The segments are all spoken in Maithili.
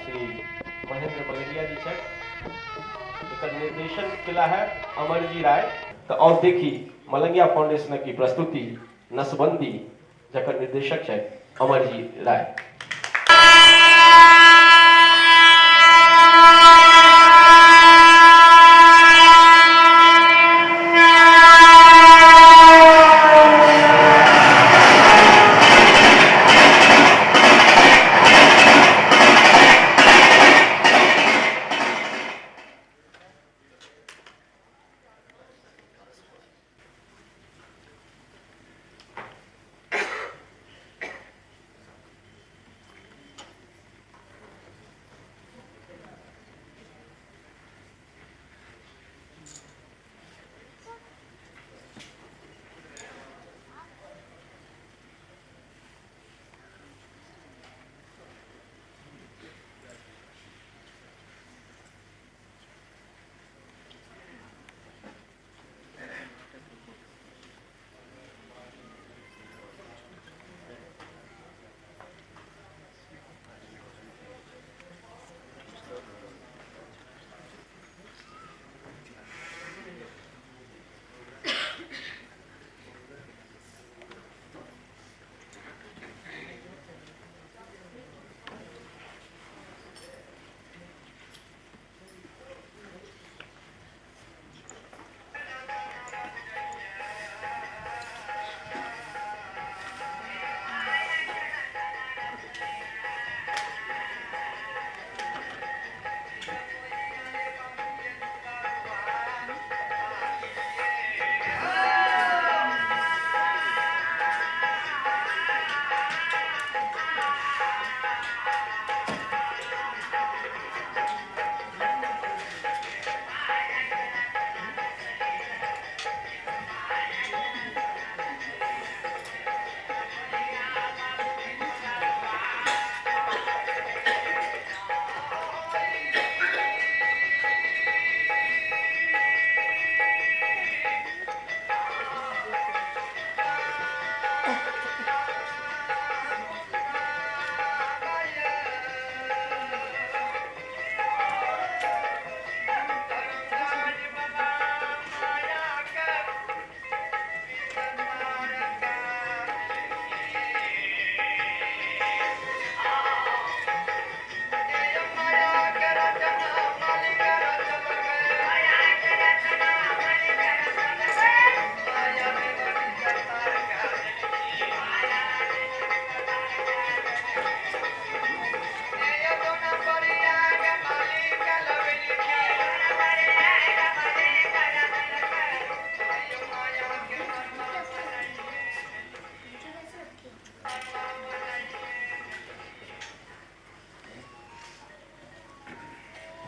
श्री महेंद्र मलेरिया जी छथि। एकर निर्देशन केला है अमरजी राय। तऽ आउ देखी मलंगिया फाउंडेशनक ई प्रस्तुति नसबंदी, जकर निर्देशक छथि अमरजी राय।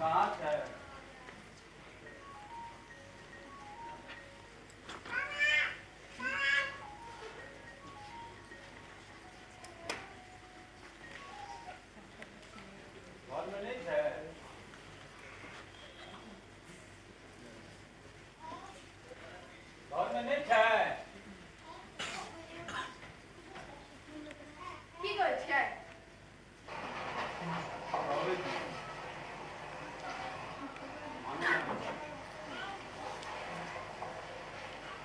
कहाँ छै? घरमे नहि छै? घरमे नहि छै? की कहै छियै?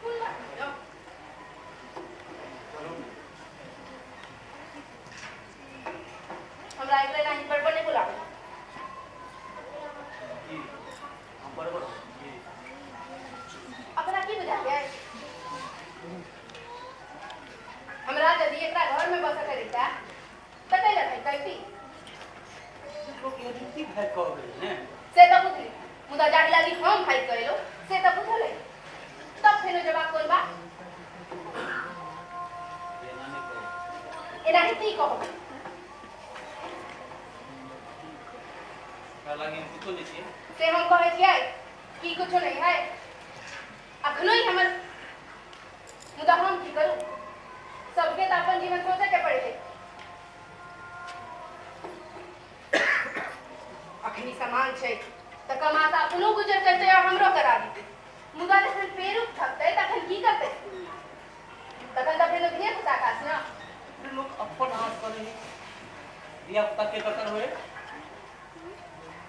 कोन बात यौ? हमरा एक बेर नहीं बड़बड़ नहीं बुलाबू। की हम बड़बड़ की? अपना की बुझाइए? हमरा यदि एकरा घर में बसके रहिता तऽ कैला भागि कैती? लोक यदि की भागि कऽ अबै ने? से तऽ बुझली, मुदा जाहि लागी हम भागि कऽ एलहुँ से तऽ बुझल अइ। तब फेनो जवाब कोन बात? एना नहि कहू। एनाही की कहब? एकरा लागी हम कुछो नहि छियै। से हम कहै छियै कि कुछो नहीं है अखनो ही हमर, मुदा हम की करू? सबके तऽ अपन जीवन सोचे के पड़े है। अखनी सामान छै तऽ कमा तऽ अपनो गुजर करतै और हमरो करा देतै, मुदा जखन पेड़ थकतै तखन की करतै? तखन तऽ फेर धिये पुता काज ने। लोक अपन हाथ करे धिया पुता के ककर होए?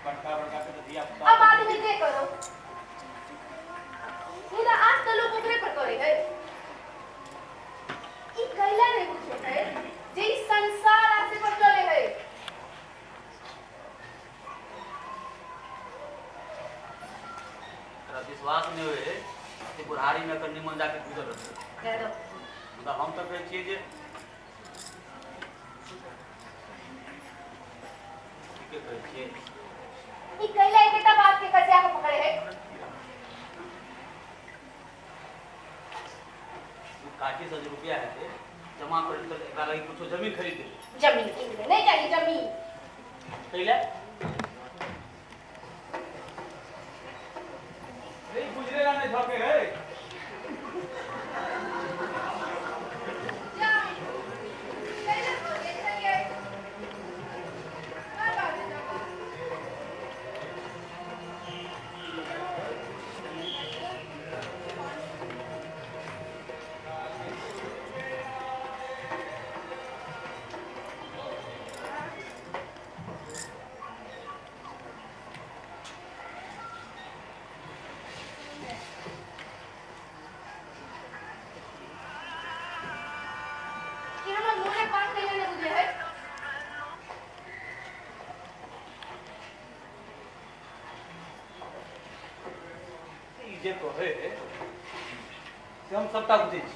बड़का बड़का के धिया पुता। अब आदमी जे करो, मुदा आज तऽ लोक ओकरे पर करे है। ई कैला नहीं बुझे है जे ई संसार आसे पर चले है। तोरा विश्वास नहि होइ है जे बुढ़ारी में एकर निमन जाके गुजर रहतै। मुदा हम तऽ कहै छियै जे ठीके कहै छियै। ई कैला एकटा बात के कसिया के पकड़े है। काठी से जे रुपया हेतै जमा करि तऽ एकरा लागि कुछो जमीन खरीद देबै। जमीन कीन ले, नहीं चाहिए जमीन। कैला नहीं गुजरेगा नहीं झोंके है। कैला बोले चलिए का बात है बाबा? कि हमर मुँह बात कैला नहीं बुझे है। ई जे कहै है से हम सबटा बुझै छी।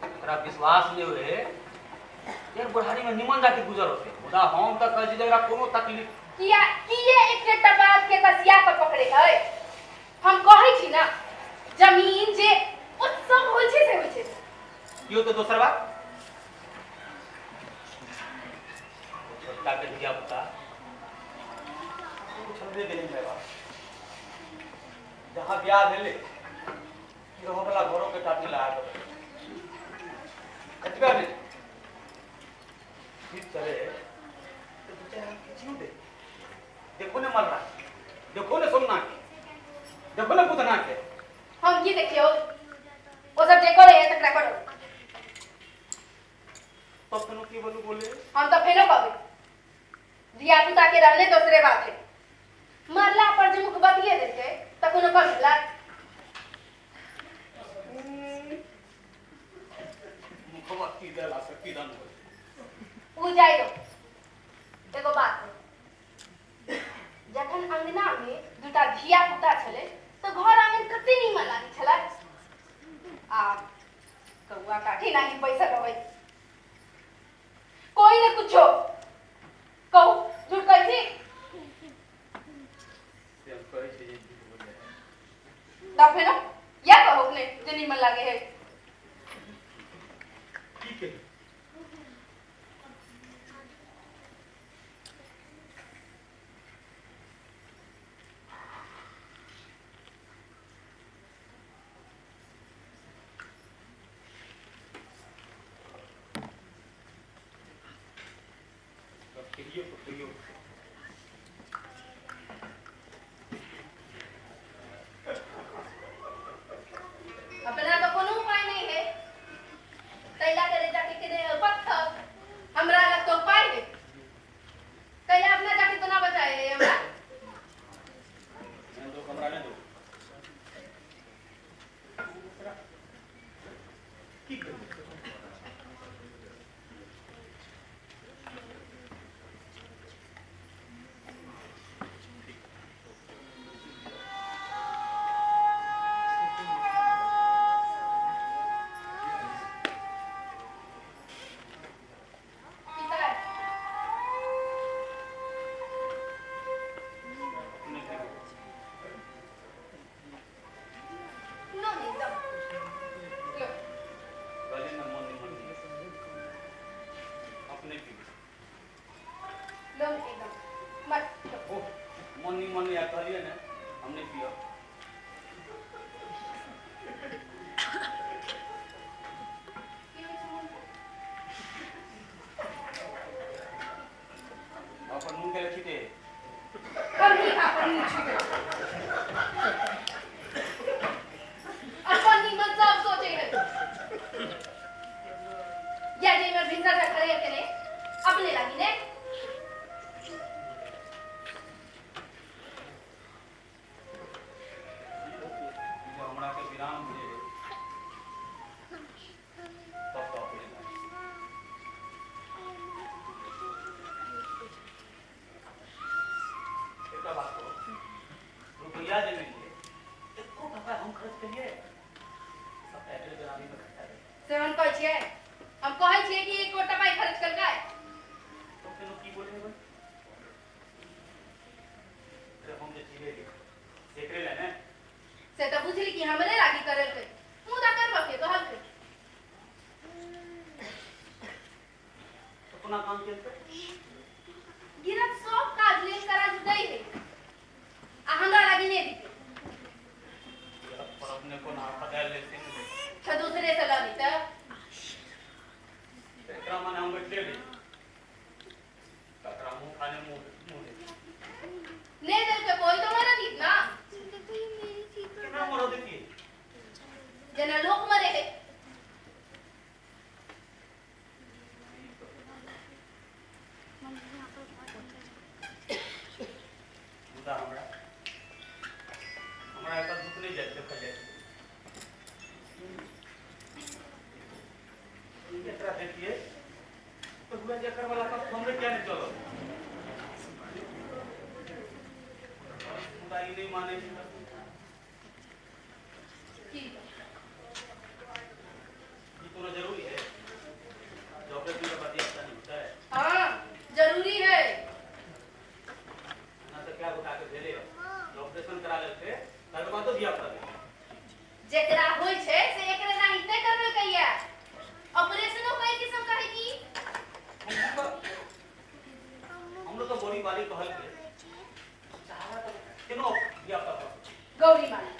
एकरा विश्वास नहि होइ है जे बुढ़ारी में निमन जाके गुजर होतै। मुदा हम तऽ कहै छी जे एकरा कोनो तकलीफ किया किए एकटा बात के कसिया के पकड़े है। हम कहै छी ना जमीन जे उत्सव होइ छै से होइ छै। कियो तऽ दोसर बात छोटका के धिया पुता छलबे गेलै माय बाप, जहाँ ब्याह भेलै कि रहऽ वाला घरों के टाटी लगा के एतबे नहि ठीक चले तो दू चारि हाथ खिचियो दे। देखो ने मलरा, देखो ने सोमना के, देखो ने पुतना के। हम की देखियो ओ सब जे करे है तकरा करो। तब तनु की बोलू बोले। हम तो फेनो कहबै धिया पुता के रहले दोसरे बात है। मरला पर जे मुख बतिये देलकै त कोनो कम भेलै। मुखवा की देला से की दान होई। उ जाय दो। एगो बात है, जखन अंगना में दूटा धिया पुता छलै तऽ घर आंगन कते नीमन लागै छलै। आ कौआ काठी नाही पैसा रहै कोई ने कुछो कहू झूठ कहै छी। से हम कहै छी जे झूठ बोले। तब फेनो या कहू ने जे नीमन लागे है। की कही तब कहियो तो कहियो। अपना तो कोनो उपाय नहीं है तैला करे जाके के दे पत्थर। हमरा लग तो उपाय है कैला अपना जाके तो ना बचाए है हमरा। नहीं दो कमरा नहीं दो। की कही पिता अपने पीबो। नो नहीं दो लो। गले में मन निमन नहीं अपने पीबो। लो एकदम मत लो। ओह मन निमन नहीं कहलिए ने हम नहीं पियो। की होइ छै मोन? अपन नून के छीटे। हम ही अपन मुँह छुपे अपन नीमन सब सोचे है। या जे में भिनसर से खड़े के ने अपने लागी ने। एकरे ले ने से त बुझली कि हमरे लागी करल के मुदा करबा के कहल के अपना काम केलते गिरत सब काज लेल कराज दै है आ हमरा लागी ने दीते पर अपने को ना पता ले से नहीं त दूसरे से लड़ी त एकरा माने हम बैठले रही तकरा मुंह खाने मुंह मुंह ने दिल के कोई तो मरा दीत ना केना मरो देती जना लोग मरे है मुदा हमरा हमरा एकर दुख नहीं जाय देखल जाय एकरा देखिए तो हुआ जेकर वाला का हमरे क्या नहीं चलो मुदा ई नहीं माने की ये कोनो जरूरी है जो ऑपरेशन के बाद ये नहीं होता है। हां जरूरी है ना तो क्या बता के भेले जो ऑपरेशन करा लेते तकर बाद तो दिया पड़ा जेकरा होय छै से एकरे नाहिते करबे कहिया ऑपरेशनो कई किस्म का है की हम लोग तो बोरी वाली कहल के चाहला तो केनो दिया पड़ा गौरी माली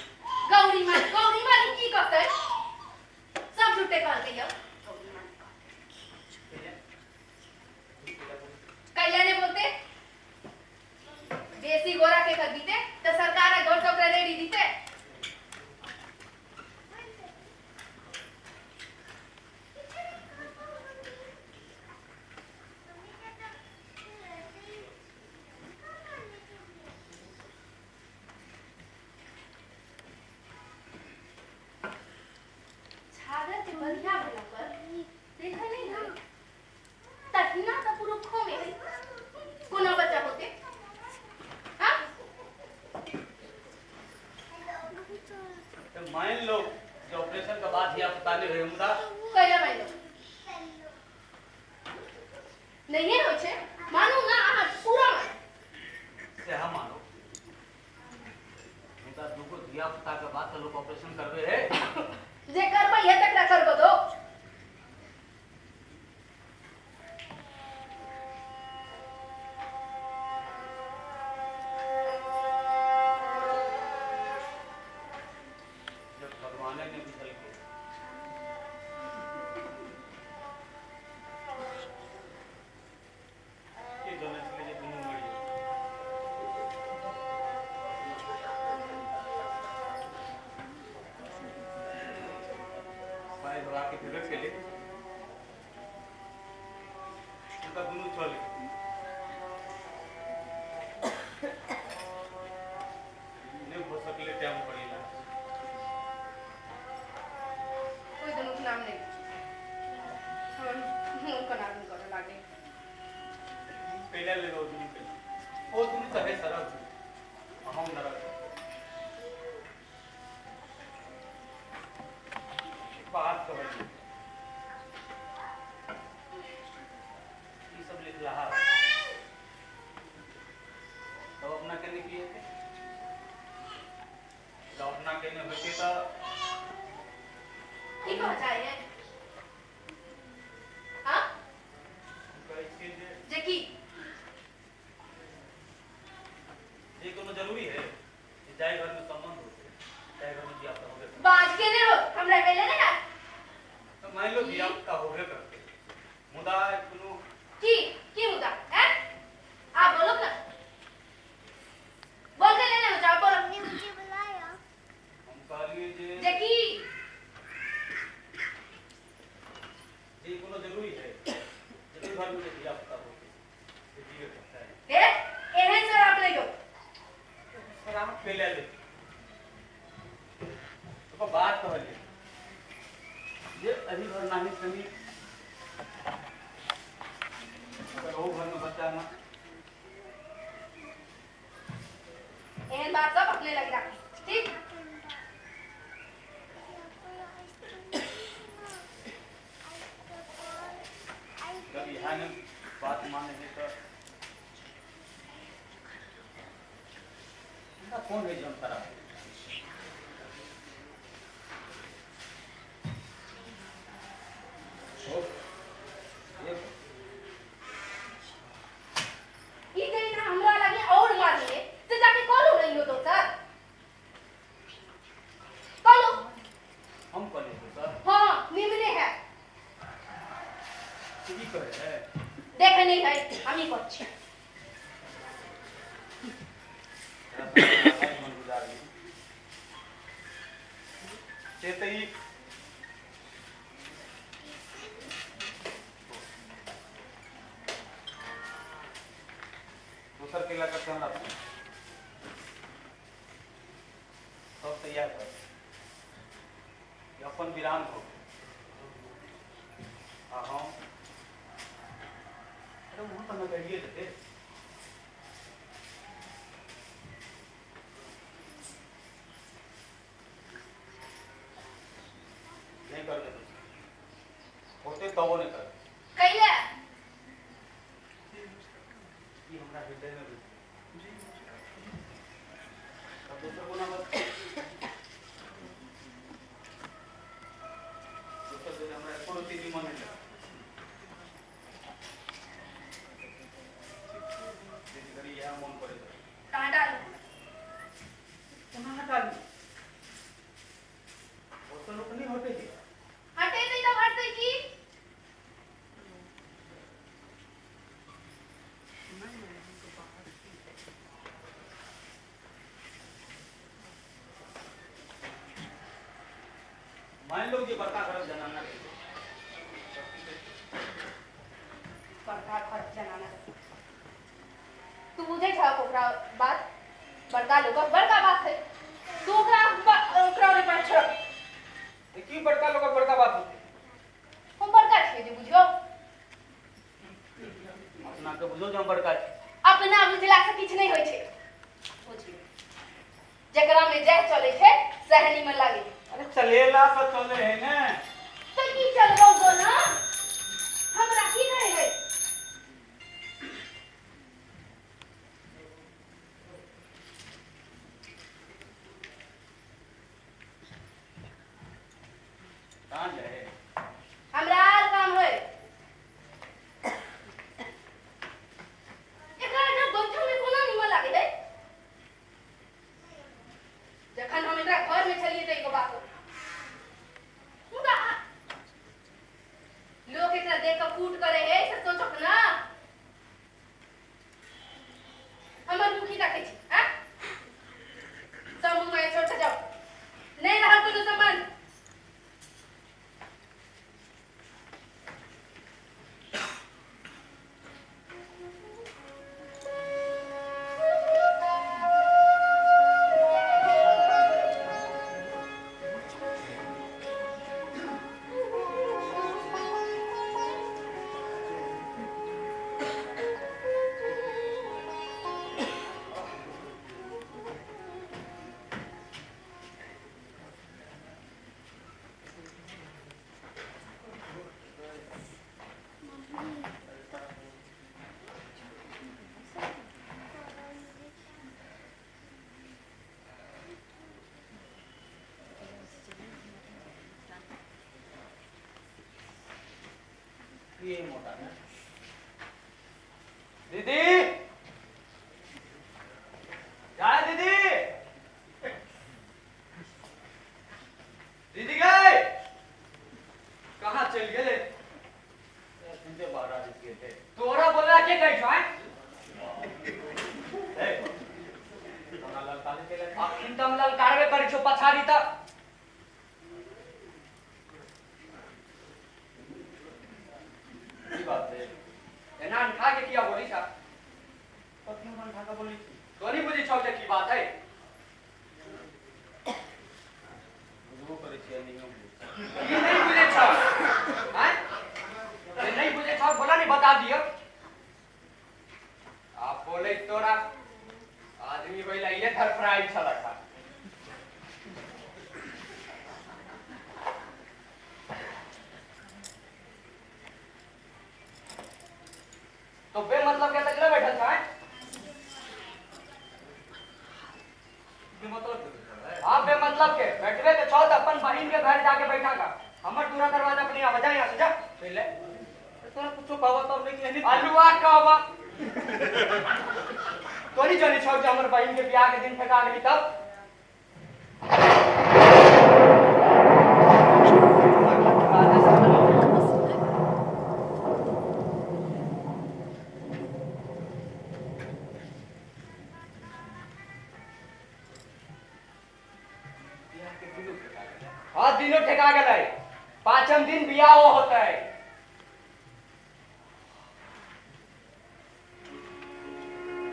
गौरी माली गौरी माली की कहतै सब झूठे कहल कहिया गौरी माली कहतै कैला ने बोलते बेसी गोरा के कर दीते तो सरकार घर से ओकरा रेडी दीते। छागर के बढ़िया भेला पर देखै नहीं है तहिना तऽ पुरुखो में है कोनो बच्चा होते। हाँ तो मान लो जो ऑपरेशन के बाद ही आप पता नहीं होय मुदा कैला मान लो नहीं होइ छै मानू ना अहाँ पूरा मानू से हम मानो मुदा दुगो दिया पुता के बाद तो लोग ऑपरेशन करबे है जे करबै है तकरा करबो दो। जब भगवान ने बुझल के के जाने छलै जे दुनू मरि जेतै। पाइ धोआ के भेबे केलै हुनका दुनू चल गेल। नहि भऽ सकलै टाइम पर इलाज। कोई दुनू के नाम नहीं हम उनका नाम करे लागे कैला लेबै ओ दुनू के ओ दुनू तऽ है सरक हम नरक बात कहलियै ई सब लिखलहा तब अपना केने की हेतै जब अपना केने होइतै तऽ की कह चाहिए हाँ कहै छियै जे जे की जे कोनो जरूरी है जे जाहि घर में संबंध होते ताहि घर में धिया पुता होबे करतै। बाज के ने हो हमरा कहले ने है तऽ मानि लो धिया पुता होबे करतै मुदा कोनो की की मुद्दा है आप बोलो ना बोल के लेने हो जाओ बोलो हम कहलियै जे जे की जे कोनो जरूरी है जे ओहि घर में जे धिया पुता होते से जीवे करतै ए एहन शराब ले दो शराब कैला लेतै ओकर बात कहलियै जे एहि घर नाही सनी अगर ओहू घर में बच्चा न एहन बात सब अपने लग राखी ठीक। जब यहाँ ने बात माने है तो हमरा कोन है जे हम खराब ई जहिना हमरा लगे और मारिए से जाके कहलू नहीं हो दोसर कहलू। हम कहले दोसर? हाँ निमने है। की कहे है? देखे नहीं है हम ही करছি। से तऽ ई दोसर केला करते हमरा सब तैयार कर अपन विराम हो आ हम अरे वहाँ पर नगरिए जेते। नहीं करते होते तबो नहीं करते कैला ई हमरा हृदय में तब दोसर कोना बात दोसर दिन हमरा एको रत्ती निमन नहि लगै। बेसी घड़ी इएह मोन पड़ैत रहै। कहाँ डालू? कोना हटाली? दोसर लोक नहि हटै छै। हटेतै तब हटतै की? मान लो जे बड़का घरक जनाना रहै। बड़का घर जनाना तू बुझै छह ओकरा बात? बड़का लोकक बड़का बात है। तू ओकरा ओकरा ओरे पर छोड़। तऽ की बड़का लोकक बड़का बात होतै? हम बड़का छियै जे बुझियौ। अपना के बुझो जे हम बड़का छी। अपना बुझला से किछु नहि होइ छै। बुझियौ जकरा में जह चलै छै सएह निमन लागै। अरे चलेला तऽ चले है ने। तऽ की चलबौ गो ना? हमरा की कहै है? कहाँ जाए? हमरा आर काम है। एकरा जब बैठल में कोना निमन लागै है? जखन हम एकरा घर में छलियै तऽ एगो बात हो। मुदा लोक एकरा देख कऽ कूट करे है से सोचक ना। हमर मुखी देखै छी आँ? सब मुँह माय छोड़ कऽ जाउ। नहि रहल कोनो संबंध। की मोटा ने? दीदी जा दीदी दीदी गए कहाँ चलि गेलै? सुनते बाहर आ गेल। तोरा बोलला के कहै छौ? आँय? ए हमरा ललकारे के लग अखन तऽ हम ललकारबे करै छौ पछाड़ी तऽ। की बात है? एना अनठा के किया बोलै छा? कखनो मन ढाका बोलै छी? तो नहीं बुझै छौ जे की बात है? बुझबो करै छी आ नहियो बुझै छी। की नहीं बुझै छौ? आँय? जे नहीं बुझै छौ बोला नहीं बता दियो। आ बोलै तोरा आदमी पहिला इहे धरफराइल छलक हँ। तो बे मतलब के तकला बैठल छ? बेमतलब के है। हां बेमतलब के बैठबे के छौ त अपन बहिन के घर जाके बैठा का, हमर दूरा दरवाजा पर नहीं आवा, जा यहां से जा। पहले तोरा कुछो कहवा तब नहीं कहनी। अलुआ कहवा तोरी जानी छौ जे हमर बहिन के बियाह के दिन ठका गेली तब। हाँ दिनों ठेका गए, पांचम दिन बियाह हो होता है।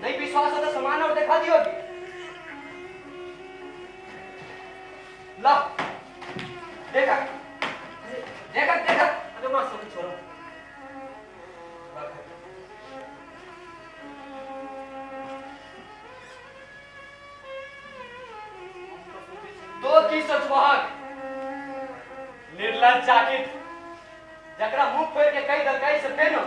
नहीं विश्वास हो तो सामान और दिखा दियो अभी। ला देखा देखा देखा। अरे बस सब छोड़ो। दो की सोचबहक निर्लज जाकिर जकरा मुंह फेर के कई दलकाई से पेनो।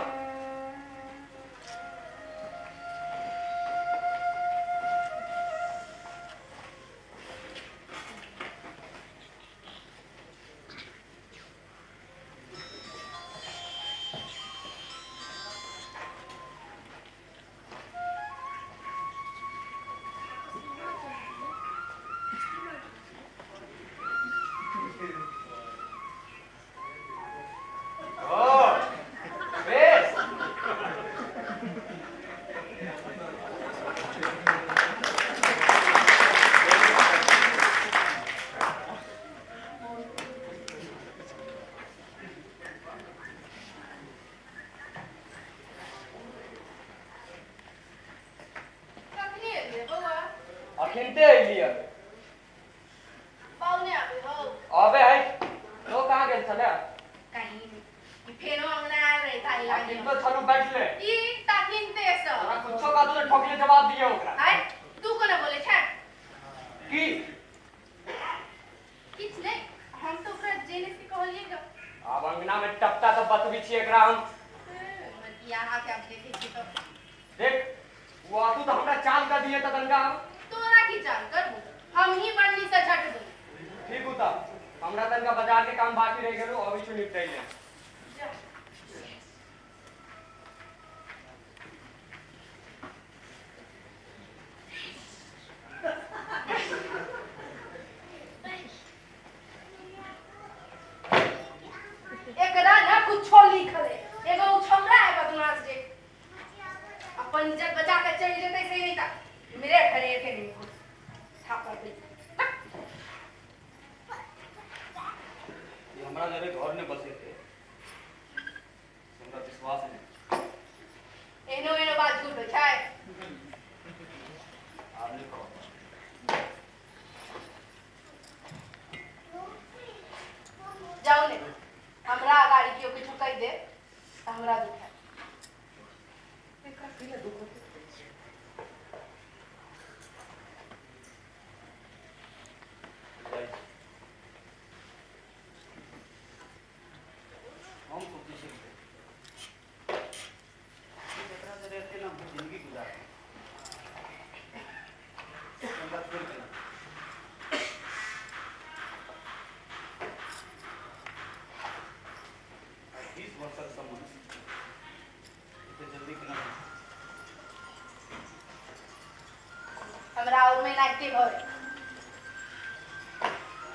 अखिनते अइलियै। पाहुने आबे हो। आबे है। तो कहाँ गेल छले? कहीं ई फेनो अंगना आयल रहे ताई लागे। अखिन तो छलू बैठले। ई ताकिनते स। तोरा कुछो का तो ठोकले जवाब दिए ओकरा। आय तू कोना बोले छै? की? किछ नहीं, हम तो ओकरा जेने से कहलिए ग। आब अंगना में टपटा तो बतबी छी एकरा हम। मतिया के अब देखे छी तो। देख वो आतू तो हमरा चाल कर दिए त दंगा। तोरा की चाल करबू, हम ही बढ़नी से झट दू। ठीक होता, हमरा तनका बाजार के काम बाकी रह गेलो, अभी चुन निपटाइले। एकरा ना कुछो लिखल है, एगो छौड़ा है बदमाश जे अपन इज्जत बचा के चल जेतै से नहीं ता मेरे घरे के नहीं थापड़ दे। ये हमरा जरे घर ने बसे थे, हमरा विश्वास नहीं। एनो एनो बात झूठ हो छै। आप नहीं कहो। जाओ ने हमरा गाड़ी केओ किछु कहि दे त हमरा दुख है। हम सोचै छी एकरा जरे एते ना जिंदगी गुजार हमरा छोड़ के 20 वर्षक संबंध इतने जल्दी केना। हमरा और महीना के भर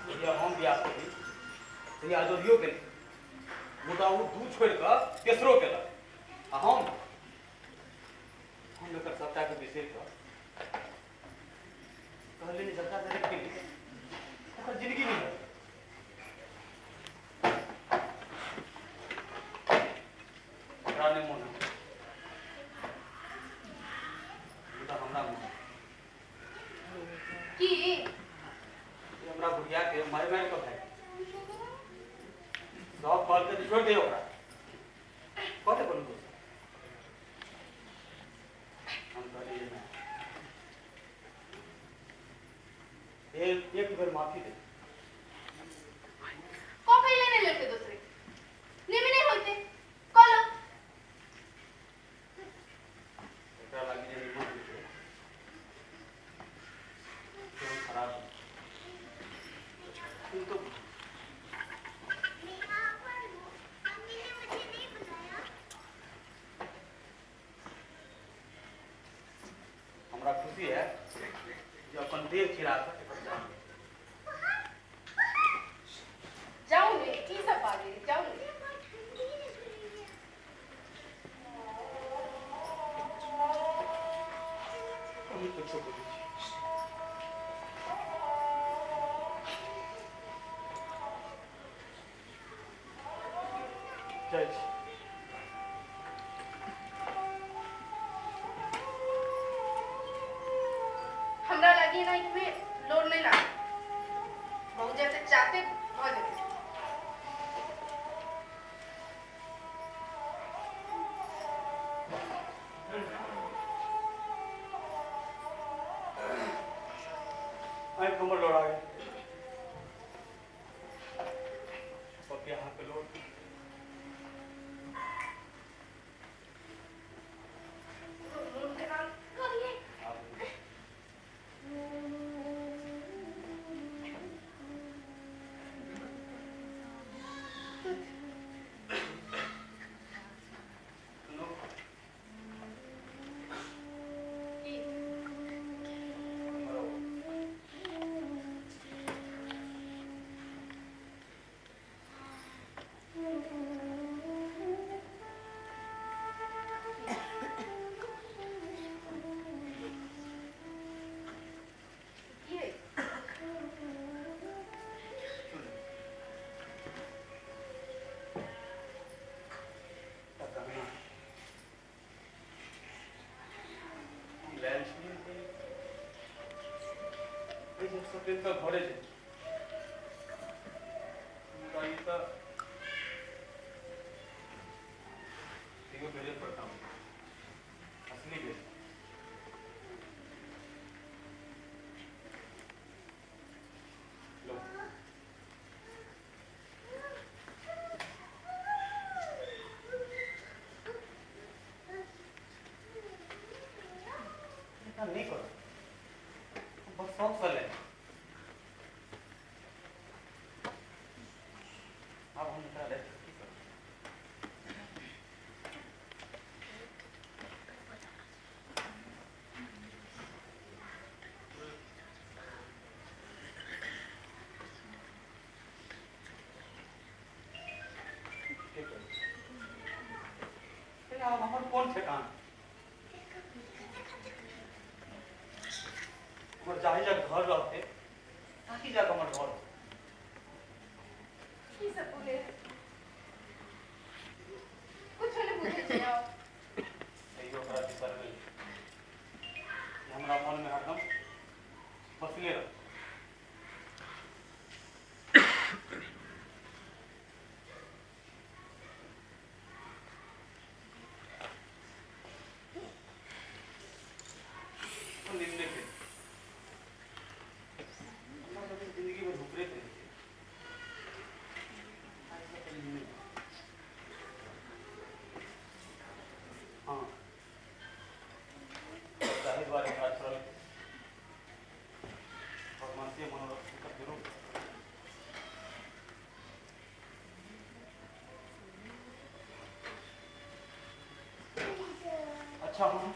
जहिया हम बियाह करी तहिया अजोधियो केली, मुदा ओ दू छोड़ि कऽ तेसरो केलक आ हम एकर सबटाके बिसरि कऽ कहलियै जे जकरा जरे केली ओकर जिंदगी नहि रहत। ओकरा नहि मोन होय, मुदा हमरा मोन होय। की हमरा बुढ़िया के मारि मारि कऽ भागि सब कहलकै जे छोड़ि दे ओकरा, कहले कोनो दोसर। हम कहलियै जे नहि, एक बेर माफी दे। को पहिले नहीं लेते दूसरे नेमे नहीं होते कलो एकरा लागी जे निमन होइते से हम खराब खुशी है जे अपन देह चिरा कऽ एकर जान लेब। जाउ ने, की सब बाजै, जाउ ने। हम किछो बुझै छी। जाइ छी। हमरा लागी ना में लोड नहीं लागे, बहुत जैसे चाहते भऽ जेतै। आँखि हमर लोड़ा गेल। पपिया अहाँके लोड। मोन केना करियै। सुनू। की? हमर की है? सुनू। एकटा गहना हम लायल छलियै एहि जे सपेट कऽ घरे जेतै, मुदा ई तऽ तैयो भेजल पर काम असली भेल। लो। ऐसा नहीं करो, बस शौक से ले। अब हम एकरा ले की करब? की करब? अरे आब हमर कोन ठेकान? हमर जाहि जग घर रहते ताकि जाके हमर घर होतै। की सब बोले, कुछो नहीं बुझै छै आब। तैयो ओकरा बिसरबै ई हमरा मनमे हरदम बसले रहत। निम्ने के हमरा सबके जिंदगी में हुकरैत रहै छै। आइ सबके निम्ने। हाँ, ताहि दुआरे हमरा छोड़ल भगवान से मनोरथ एकर जरूर। अच्छा, हम